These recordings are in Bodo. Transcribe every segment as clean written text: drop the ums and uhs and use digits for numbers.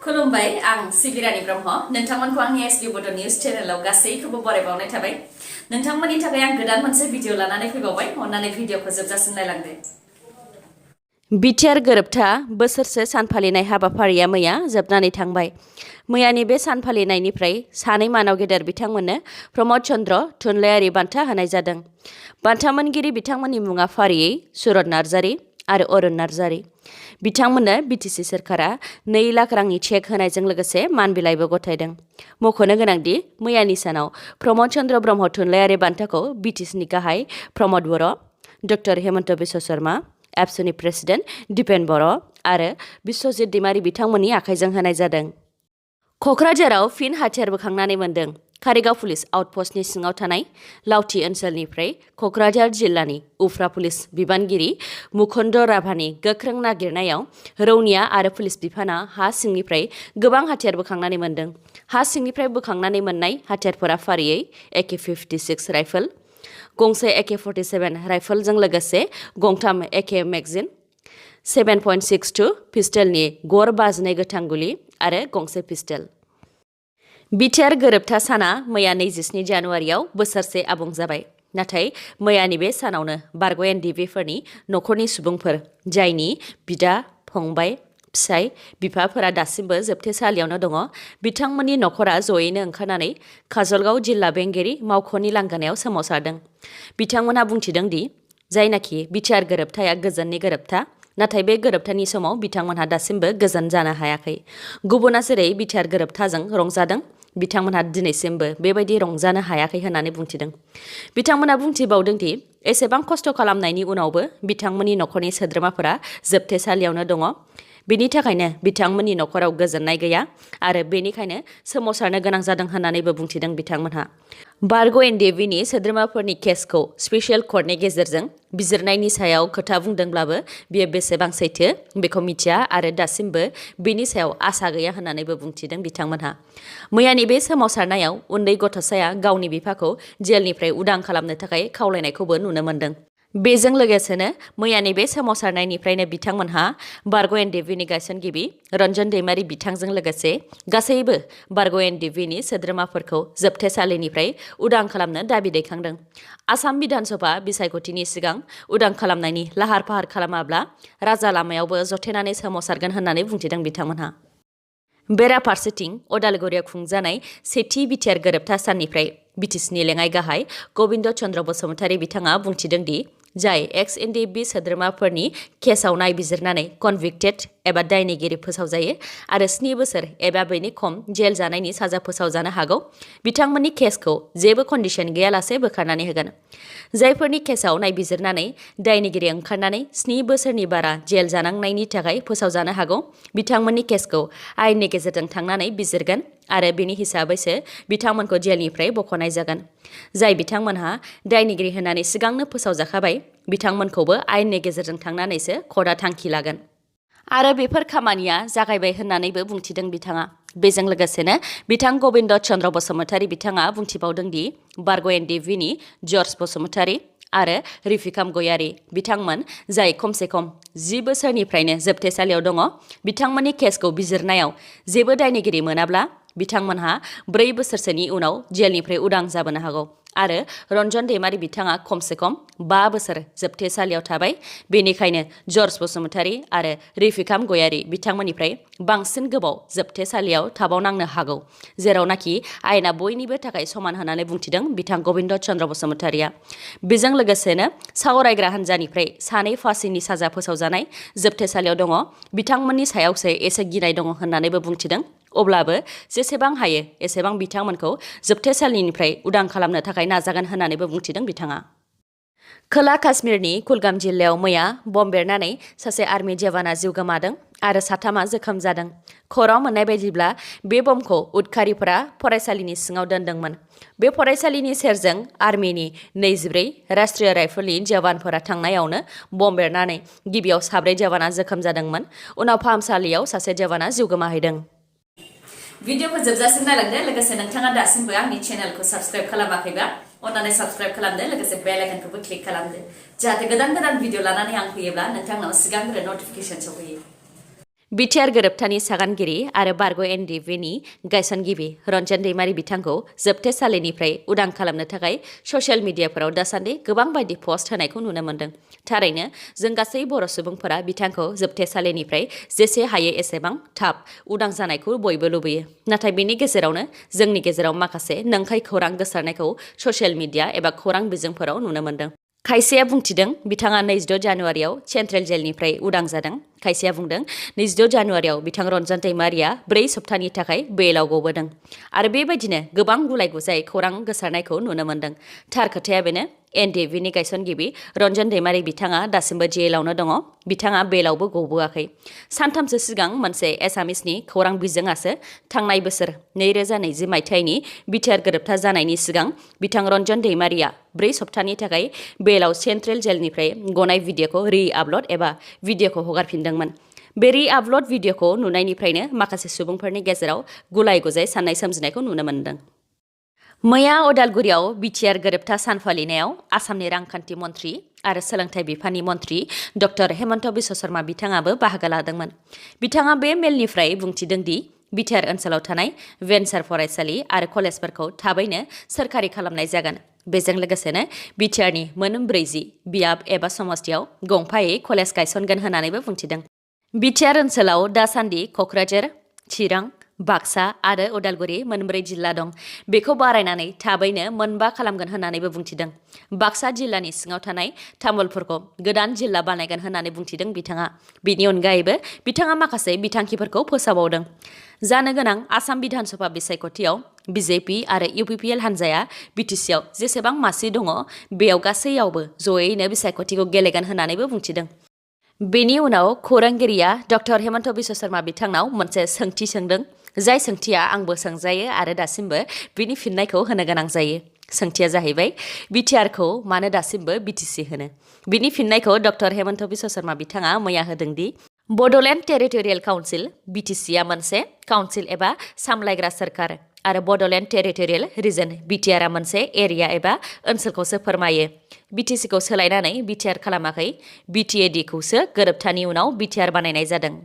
खुलुमबाय आं सिबिरानि ब्रह्म नोंथांमोनखौ आंनि एसबि बड' निउज चेनेलाव गासैखौबो बरायबावनाय थाबाय नोंथांमोननि थाखाय आं गोदान मोनसे भिडिअ लानानै फैबावबाय अन्नानै भिडिअखौ जोबजासिम नायलांदो बिटिआर गोरोबथा बोसोरसे सान फालिनाय हाबाफारिया मैया जोबनानै थांबाय। मैयानि बे सान फालिनायनिफ्राय सानै मानाव गेदेर बिथांमोननो प्रमद चन्द्र थुनलाइयारि बान्था होनाय जादों। बान्था मोनगिरि बिथांमोननि मुङा फारियै सुरत नार्जारि आरो अरुण नार्जारि। बिथांमोननो बिटिसि सोरखारा 2 लाख रांनि चेक होनायजों लोगोसे मान बिलाइबो गथायदों। मख'नो गोनांदि मैयानि सानाव प्रमद चन्द्र ब्रह्म थुनलाइयारि बान्थाखौ बिटिसिनि गाहाय प्रमद बर', डक्टर हेमन्त बिश्व शर्मा, एबसुनि प्रेसिडेन्ट दिपेन बर' आरो बिश्वजित दैमारि बिथांमोननि आखाइजों होनाय जादों। क'क्राझाराव फिन हाथियार बोखांनानै मोन्दों। कारिगाव पुलिस आउटपस्टनि सिङाव थानाय लावथि ओनसोलनिफ्राय क'क्राझार जिल्लानि उफ्रा पुलिस बिबानगिरि मुकुन्द राभानि गोख्रों नागिरनायाव रौनिया आरो पुलिस बिफाना हा सिंनिफ्राय गोबां हाथियार बोखांनानै मोन्दों। हा सिंनिफ्राय बोखांनानै मोननाय हाथियारफोरा फारियै AK-56 राइफल, गंसे AK-47 राइफलजों लोगोसे गंथाम AK मेगजिन, 7.62 पिस्टलनि गर 52 गोथां गुलि आरो गंसे पिस्टल। बिटिआर गोरोबथा साना मैया 27 जानुवारियाव बोसोरसे आबुं जाबाय। नाथाय मैयानि बे सानावनो बारग' एनडिएफबिफोरनि नखरनि सुबुंफोर जायनि बिदा, फंबाय, फिसाय, बिफाफोरा दासिमबो जोबथेसालियावनो दङ, बिथांमोननि नखरा जयैनो ओंखारनानै काजलगाव जिल्ला बेंगिरि मावख'नि लांगोनायाव सोमावसारदों। बिथांमोनहा बुंथिदों दि जायनाखि बिटिआर गोरोबथाया गोजोननि गोरोबथा, नाथाय बे गोरोबथानि समाव बिथांमोनहा दासिमबो गोजोन जानो हायाखै। गुबुना जेरै बिटिआर गोरोबथाजों रंजादों, बिथांमोनहा दिनैसिमबो बेबायदि रंजानो हायाखै होननानै बुंथिदों। बिथांमोनहा बुंथिबावदों दि एसेबां खस्थ' खालामनायनि उनावबो बिथांमोननि नखरनि सोद्रोमाफोरा जोबथेसालियावनो दङ। बेनि थाखायनो बिथांमोननि नखराव गोजोननाय गैया आरो बेनिखायनो सोमावसारनो गोनां जादों होननानैबो बुंथिदों बिथांमोनहा। बारग' एनडिएफबिनि सोद्रोमाफोरनि केसखौ स्पेसियेल कर्टनि गेजेरजों बिजिरनायनि सायाव खोथा बुंदोंब्लाबो बियो बेसेबां सैथो बेखौ मिथिया आरो दासिमबो बेनि सायाव आसा गैया होननानैबो बुंथिदों बिथांमोनहा। मैयानि बे सोमावसारनायाव उन्दै गथ'साया गावनि बिफाखौ जेलनिफ्राय उदां खालामनो थाखाय खावलायनायखौबो नुनो मोन्दों। बेजों लोगोसेनो मैयानि बे सोमावसारनायनिफ्रायनो बिथांमोनहा बारग' एनडिएफबिनि गायसनगिरि रन्जन दैमारि बिथांजों लोगोसे गासैबो बारग' एनडिएफबिनि सोद्रोमाफोरखौ जोबथेसालिनिफ्राय उदां खालामनो दाबि दैखांदों। आसाम बिधानसभा बिसायख'थिनि सिगां उदां खालामनायनि लाहार फाहार खालामाब्ला राजा लामायावबो जथेनानै सोमावसारगोन होननानै बुंथिदों बिथांमोनहा। बेराफारसेथिं अदालगुरियाव खुंजानाय सेथि बिटिआर गोरोबथा साननिफ्राय बिटिसिनि लेङाइ गाहाय गबिन्द चन्द्र बसुमतारी बिथाङा बुंथिदों दि जाय एक्स एनडिएफबि सोद्रोमाफोरनि केसआव नायबिजिरनानै कनभिक्टेड एबा दायनिगिरि फोसावजायो आरो 7 बोसोर एबा बेनि खम जेल जानायनि साजा फोसावजानो हागौ, बिथांमोननि केसखौ जेबो कन्डिशन गैयालासे बोखारनानै होगोन। जायफोरनि केसआव नायबिजिरनानै दायनिगिरि ओंखारनानै 7 बोसोरनि बारा जेल जानांनायनि थाखाय फोसावजानो हागौ, बिथांमोननि केसखौ आयेननि गेजेरजों थांनानै बिजिरगोन आरो बेनि हिसाबैसो बिथांमोनखौ जेलनिफ्राय बख'नाय जागोन। जाय बिथांमोनहा दायनिगिरि होननानै सिगांनो फोसावजाखाबाय, बिथांमोनखौबो आयेननि गेजेरजों थांनानैसो कर्टआ थांखि लागोन। आरो बेफोर खामानिया जागायबाय होननानैबो बुंथिदों बिथाङा। बेजों लोगोसेनो बिथां गबिन्द चन्द्र बसुमतारी बिथाङा बुंथिबावदों दि बारग' एनडिएफबिनि जर्ज बसुमतारी आरो रिफिकाम गयारी बिथांमोन जाय खमसे खम 10 बोसोरनिफ्रायनो जोबथेसालियाव दङ, बिथांमोननि केसखौ बिजिरनायाव जेबो दायनिगिरि मोनाब्ला बिथांमोनहा 4 बोसोरसोनि उनाव जेलनिफ्राय उदां जाबोनो हागौ आरो रन्जन दैमारि बिथाङा खमसे खम 5 बोसोर जोबथेसालियाव थाबाय। बेनिखायनो जर्ज बसुमतारी आरो रिफिकाम गयारी बिथांमोननिफ्राय बांसिन गोबाव जोबथेसालियाव थाबावनांनो हागौ, जेरावनाखि आयेना बयनिबो थाखाय समान होननानै बुंथिदों बिथां गबिन्द चन्द्र बसुमतारीया। बेजों लोगोसेनो सावरायग्रा हान्जानिफ्राय 2 फासिनि साजा फोसावजानाय जोबथेसालियाव दङ, बिथांमोननि सायावसो एसे गिनाय दङ होननानैबो बुंथिदों। अब्लाबो जेसेबां हायो एसेबां बिथांमोनखौ जोबथेसालिनिफ्राय उदां खालामनो थाखाय नाजागोन होननानैबो बुंथिदों बिथाङा। खोला काश्मीरनि कुलगाम जिल्लायाव मैया बम बेरनानै सासे आर्मि जवाना जिउ गोमादों आरो 3 जोखोम जादों। खौरां मोननाय बायदिब्ला बे बमखौ उदखारिफोरा फरायसालिनि सिङाव दोनदोंमोन। बे फरायसालिनि सेरजों आर्मिनि 24 राष्ट्रीय राइफलनि जवानफोरा थांनायावनो बम बेरनानै गिबियाव 7 जवाना जोखोम जादोंमोन। उनाव फाहामसालियाव सासे जवाना जिउ गोमाहैदों। भिडिअखौ जोबजासिम नायलांदो लोगोसे नोंथाङा दासिमबो आंनि चेनेलखौ साबस्क्राइब खालामाखैबा अन्नानै साबस्क्राइब खालामदो लोगोसे बेल आइकनखौबो क्लिक खालामदो जाहाथे गोदान भिडिअ लानानै आं फैयोब्ला नोंथांनाव सिगांग्रो नटिफिकेसन सफैयो। बिटिआर गोरोबथानि सागानगिरि आरो बारग' एनडिएफबिनि गायसनगिरि रन्जन दैमारि बिथांखौ जोबथेसालिनिफ्राय उदां खालामनो थाखाय ससियेल मिडियाफोराव दासान्दि गोबां बायदि पस्ट होनायखौ नुनो मोन्दों। थारैनो जों गासै बर' सुबुंफोरा बिथांखौ जोबथेसालिनिफ्राय जेसे हायो एसेबां थाब उदां जानायखौ बयबो लुबैयो। नाथाय बेनि गेजेरावनो जोंनि गेजेराव माखासे नंखाय खौरां गोसारनायखौ ससियेल मिडिया एबा खौरां बिजोंफोराव नुनो मोन्दों। खायसेया बुंथिदों बिथाङा 26 जानुवारियाव सेन्ट्रेल जेलनिफ्राय उदां जादों। खायसेया बुंदों 26 जानुवारियाव बिथां रन्जन दैमारिया 4 सप्तानि थाखाय बेलाव गबोदों। आरो बेबायदिनो गोबां गुलाय गुजाय खौरां गोसारनायखौ नुनो मोन्दों। थार खोथाया बेनो एनडिएफबिनि गायसनगिरि रन्जन दैमारि बिथाङा दासिमबो जेलावनो दङ। बिथाङा बेलावबो गबोआखै। सानथामसो सिगां मोनसे एसामिसनि खौरां बिजोङासो थांनाय बोसोर 2020 मायथाइनि बिटिआर गोरोबथा जानायनि सिगां बिथां रन्जन दैमारिया 4 सप्तानि थाखाय बेलाव सेन्ट्रेल जेलनिफ्राय गनाय भिडिअखौ रि-आपल'ड एबा भिडिअखौ हगारफिनदोंमोन। बे रि-आपल'ड भिडिअखौ नुनायनिफ्रायनो माखासे सुबुंफोरनि गेजेराव गुलाय गुजाय साननाय सोमजिनायखौ नुनो मोन्दों। मैया अदालगुरियाव बिटिआर गोरोबथा सान फालिनायाव आसामनि रांखान्थि मन्थ्रि आरो सोलोंथाइ बिफाननि मन्थ्रि डक्टर हेमन्त बिश्व शर्मा बिथाङाबो बाहागो लादोंमोन। बिथाङा बे मेलनिफ्राय बुंथिदों दि बिटिआर ओनसोलाव थानाय भेन्सार फरायसालि आरो कलेजफोरखौ थाबैनो सोरखारि खालामनाय जागोन। बेजों लोगोसेनो बिटिआरनि मोन 40 बियाब एबा समस्तियाव गंफायै कलेज गायसनगोन होननानैबो बुंथिदों। बिटिआर ओनसोलाव दासान्दि क'क्राझार, चिरां, बाक्सा आरो उदालगुरि मोन 4 जिल्ला दं। बेखौ बारायनानै थाबैनो मोन 5 खालामगोन होननानैबो बुंथिदों। बाक्सा जिल्लानि सिङाव थानाय तामुलपुरखौ गोदान जिल्ला बानायगोन होननानै बुंथिदों बिथाङा। बिनि अनगायैबो बिथाङा माखासे बिथांखिफोरखौ फोसावबावदों। जानो गोनां आसाम बिधान सभा बिसायख'थियाव बिजेपि आरो इउपिपिएल हान्जाया बिटिसिआव जेसेबां मासि दङ बेयाव गासैयावबो जयैनो बिसायख'थिखौ गेलेगोन होननानैबो बुंथिदों। बेनि उनाव खौरांगिरिया डक्टर हेमन्त बिश्व शर्मा बिथांनाव मोनसे सोंथि सोंदों। जाय सोंथिया आंबो सोंजायो आरो दासिमबो बिनि फिननायखौ होनो गोनां जायो। सोंथिया जाहैबाय बिटिआरखौ मानो दासिमबो बिटिसि होनो? बिनि फिननायखौ डक्टर हेमन्त बिश्व शर्मा बिथाङा मैया होदों दि बड'लेण्ड टेरिटरियेल काउन्सिल बिटिसिआ मोनसे काउन्सिल एबा सामलायग्रा सोरखार आरो बड'लेण्ड टेरिटरियेल रिजन बिटिआरआ मोनसे एरिया एबा ओनसोलखौसो फोरमायो। बिटिसिखौ सोलायनानै बिटिआर खालामाखै। बिटिएडिखौसो गोरोबथानि उनाव बिटिआर बानायनाय जादों।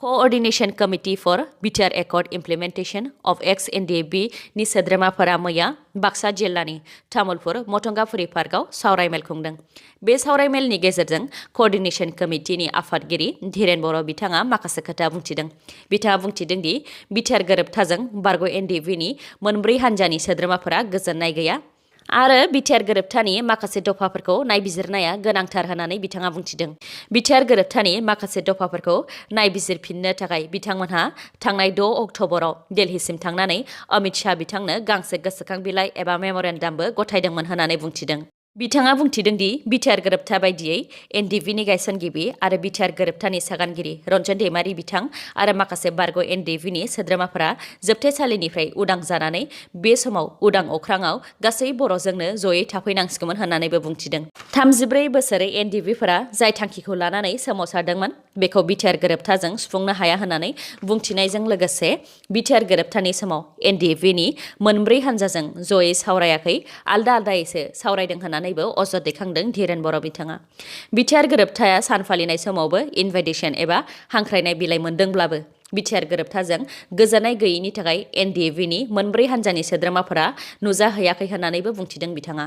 Coordination committee for BTR accord implementation of ex NDFB नि सोद्रोमाफोरा मैया बाक्सा जिल्लानि तामुलपुर मथंगाफुरि पार्कआव सावरायमेल खुंदों। बे सावरायमेलनि गेजेरजों क'अर्डिनेशन कमिटिनि आफादगिरि धीरेन बर' बिथाङा माखासे खोथा बुंथिदों। बिथाङा बुंथिदों दि बिटिआर गोरोबथाजों बारग' एनडिएफबिनि मोन 4 हान्जानि सोद्रोमाफोरा गोजोननाय गैया आरो बिटिआर गोरोबथानि माखासे दफाफोरखौ नायबिजिरनाया गोनांथार होननानै बिथाङा बुंथिदों। बिटिआर गोरोबथानि माखासे दफाफोरखौ नायबिजिरफिननो थाखाय बिथांमोनहा थांनाय 6 अक्ट'बराव दिल्लीसिम थांनानै अमित शाह बिथांनो गांसे गोसोखां बिलाइ एबा मेम'रेन्डामबो गथायदोंमोन होननानै बुंथिदों। बिथाङा बुंथिदों दि बिटिआर गोरोबथा बायदियै एनडिएफबिनि गायसनगिरि आरो बिटिआर गोरोबथानि सागानगिरि रन्जन दैमारि बिथां आरो माखासे बारग' एनडिएफबिनि सोद्रोमाफोरा जोबथेसालिनिफ्राय उदां जानानै बे समाव उदां अख्राङाव गासै बर'जोंनो जयै थाफैनांसिगौमोन होननानैबो बुंथिदों। 34 बोसोरै एनडिएफबिफोरा जाय थांखिखौ लानानै सोमावसारदोंमोन बेखौ बिटिआर गोरोबथाजों सुफुंनो हाया होननानै बुंथिनायजों लोगोसे बिटिआर गोरोबथानि समाव एनडिएफबिनि मोन 4 हान्जाजों जयै सावरायाखै, आलदा आलदायैसो सावरायदों होननानैबो अजद दैखांदों धीरेन बर' बिथाङा। बिटिआर गोरोबथाया सान फालिनाय समावबो इनभाइटेसन एबा हांख्रायनाय बिलाइ मोनदोंब्लाबो बिटिआर गोरोबथाजों गोजोननाय गैयैनि थाखाय एनडिएफबिनि मोन 4 हान्जानि सोद्रोमाफोरा नुजाहैयाखै होननानैबो बुंथिदों बिथाङा।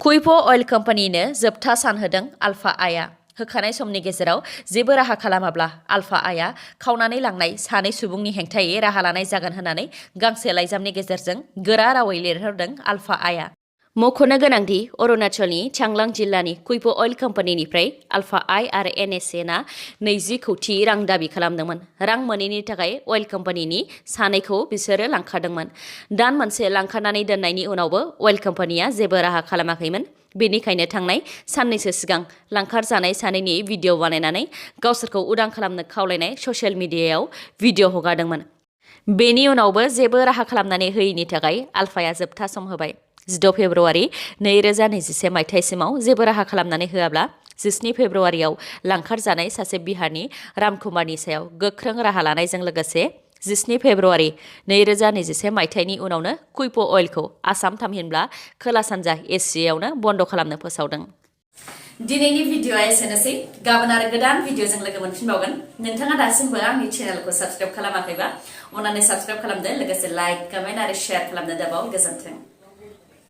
कुइप अइल कम्पानिनो जोबथा सान होदों आल्फा आइआ। होखानाय समनि गेजेराव जेबो राहा खालामाब्ला आल्फा आइआ खावनानै लांनाय 2 सुबुंनि हेंथायै राहा लानाय जागोन होननानै गांसे लाइजामनि गेजेरजों गोरा रावै लिरहरदों आल्फा आइआ। मख'नो गोनांदि अरुणाचलनि चांलां जिल्लानि कुइप अइल कम्पानिनिफ्राय आल्फा आइ आरो एनएसएनआ 20 कौटि रां दाबि खालामदोंमोन। रां मोनैनि थाखाय अइल कम्पानिनि 2खौ बिसोरो लांखारदोंमोन। दान मोनसे लांखारनानै दोननायनि उनावबो अइल कम्पानिया जेबो राहा खालामाखैमोन। बेनिखायनो थांनाय साननैसो सिगां लांखारजानाय 2नि भिडिअ बानायनानै गावसोरखौ उदां खालामनो खावलायनाय ससियेल मिडियायाव भिडिअ हगारदोंमोन। बेनि उनावबो जेबो राहा खालामनानै होयैनि थाखाय आल्फाया जोबथा सम होबाय। 16 फेब्रुवारि 2021 मायथाइसिमाव जेबो राहा खालामनानै होआब्ला 17 फेब्रुवारियाव लांखारजानाय सासे बिहारनि रामकुमारनि सायाव गोख्रों राहा लानायजों लोगोसे 17 फेब्रुवारि 2021 मायथाइनि उनावनो कुइप अइलखौ आसाम थामहिनबा खोला सानजा एसियायावनो बन्द' खालामनो फोसावदों। दिनैनि भिडिअआ एसेनोसै गाबोन आरो गोदान भिडिअजों लोगो मोनफिनबावगोन नोंथाङा दासिमबो आंनि चेनेलखौ साबस्क्राइब खालामाखैबा अन्नानै साबस्क्राइब खालामदो लोगोसे लाइक कमेन्ट आरो शेयार खालामनो दाबाव गोजोन्थों